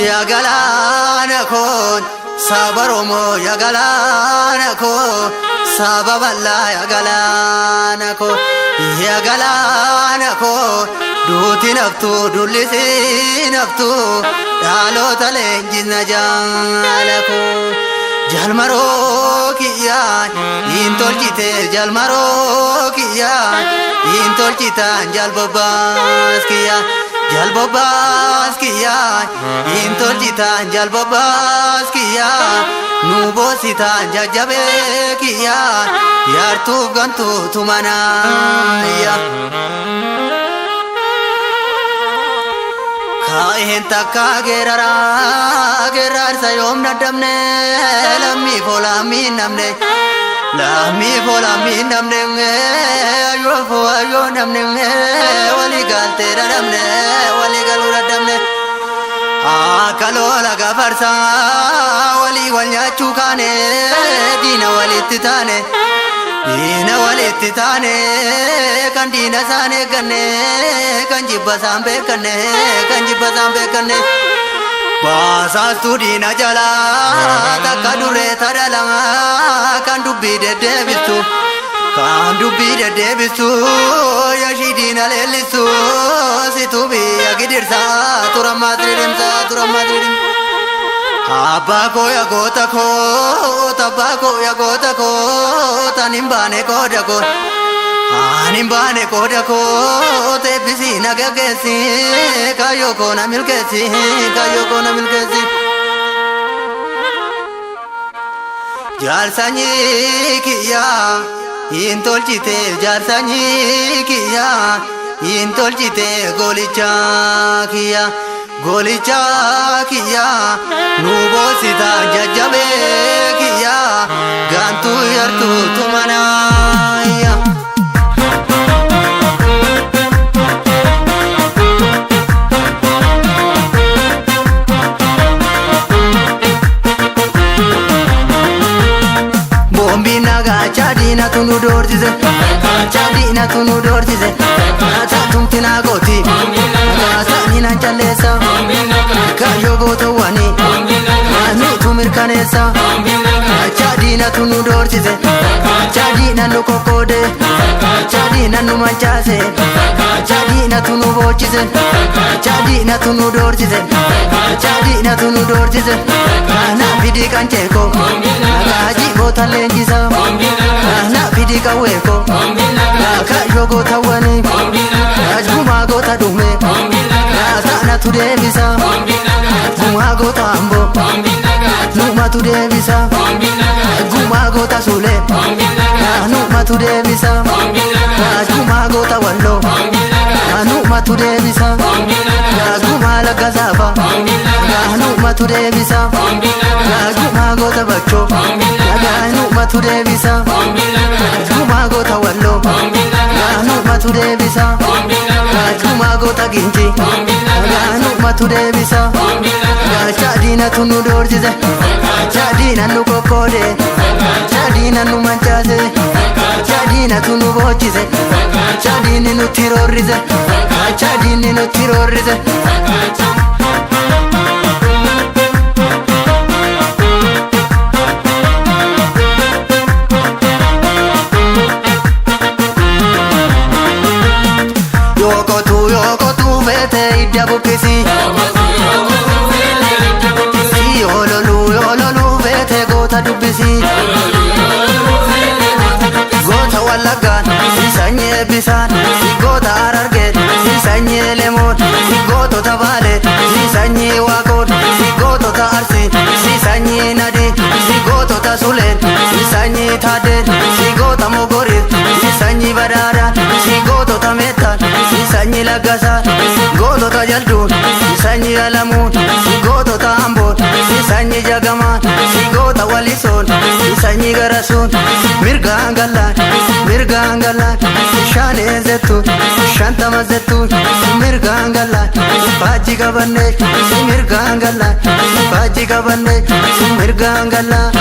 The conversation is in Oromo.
Yaa galaana koon saba Oromoo, yaa galaana koo saba bal'aa, yaa galaana koo, yaa galaana koo duuti naftu dullisi naftu dhaloota leenjisna jaala koo. Jalmaroo kiyyaa hin tolchite, jalmaroo kiyyaa hin tolchitan, jalbobbaas kiyyaa, jalbobbaas kiyyaa hin tolchitan, jalbobbaas kiyyaa nu boositan, jajjabee kiyyaa yaartuuf gantuu tumanaa. Kaa'een takka geeraraa geeraarsa yoom daddabne, lammii foolammii namne, lammii foolammii namne, ayyoo foo ayyoo namne, walii galtee dadhabne, walii galuu dadhabne. Akka lola gafarsaa walii wal nyaachuu kaane, diina walitti taane, diina walitti taane, kan diina isaan eegganne, kan jibba isaan beekanne, kan jibba isaan beekanne. Baasaastuu diina jalaa takka duree tadhalaa, kan dubbii deddeebistu, kan dubbii deddeebistu, yashii diina leellistu, situu biyya gidirsaa turammaa diriirimsaa, turammaa diriirimsaa. Abbaa koo yaa goota koo, abbaa koo yaa goota koo, tan hin baane qooda koo, ani hin baane qooda koo, teebbisii na gaggeessi, kaayyoo koo na milkeessi, kaayyoo koo na milkeessi. Jaarsanyii kiyyaa hin tolchite, jaarsanyii kiyyaa hin tolchite, goolicha kiyyaa, goolicha kiyyaa nu boosita, jajjabee kiyyaa gaantuu yartuu tumanaa. Boombiin nagaa chaadiinatu nu doorsise, chaadiinatu nu doorsise, tumti naa gooti, saani nan calleessa, kaayyoo gootawwanii nutu mirkaneessa. Chaadiinatu nu doorsise, chaadiinan nu kokkoode, chaadiinan nu mancaase, chaadiinatu nu boochise, chaadiinatu nu doorsise, chaadiinatu nu doorsise. Na fidii qanceeko, nagaa goota leenjisa, na fidii qawweeko, kaayyoo gootawwanii, gumaa goota dhume, taanatu deebisa, gumaa goota amboo, numatu deebisa, gumaa goota suulee, numatu deebisa, gumaa goota walloo, numatu deebisa, gumaa laggasaafa, numatu deebisa, gumaa goota bachoo, numatu deebisa, gumaa goota walloo, numatu deebisa, gumaa goota ginci, numatu deebisa. Chaadiinatu nu doorsise, chaadiinan nu kokkoode, chaadiinan nu mancaase, chaadiinatu nu boochise, chaadiinni nutti roorrise, chaadiinni nutti roorrise. Yoo qotuu, yoo qotuu feete hidda buqqisi. Yoo loluu, yoo loluu feete goota dubbisi. Goota Wallaggaan sanyii eebbisaan, goota Harargeen sanyii Lemoon, gootota Baalee sanyii Waaqoon, gootota Arsii sanyii Nadii, gootota Suleen sanyii Taaddeen, goota Mogoriif sanyii Badhaadhaan, gootota Meettaan sanyii Laggasaan, gootota Jalduun sanyii Alamuun, gootota Amboon sanyii Jagamaan, goota Walisoon sanyii Garasuun, mirgaan gallaan, mirgaan gallaan, shaaneen zettuun, 50 zettuun, mirgaan gallaan, faajji qabannee, mirgaan gallaan, faajji qabannee, mirgaan gallaan.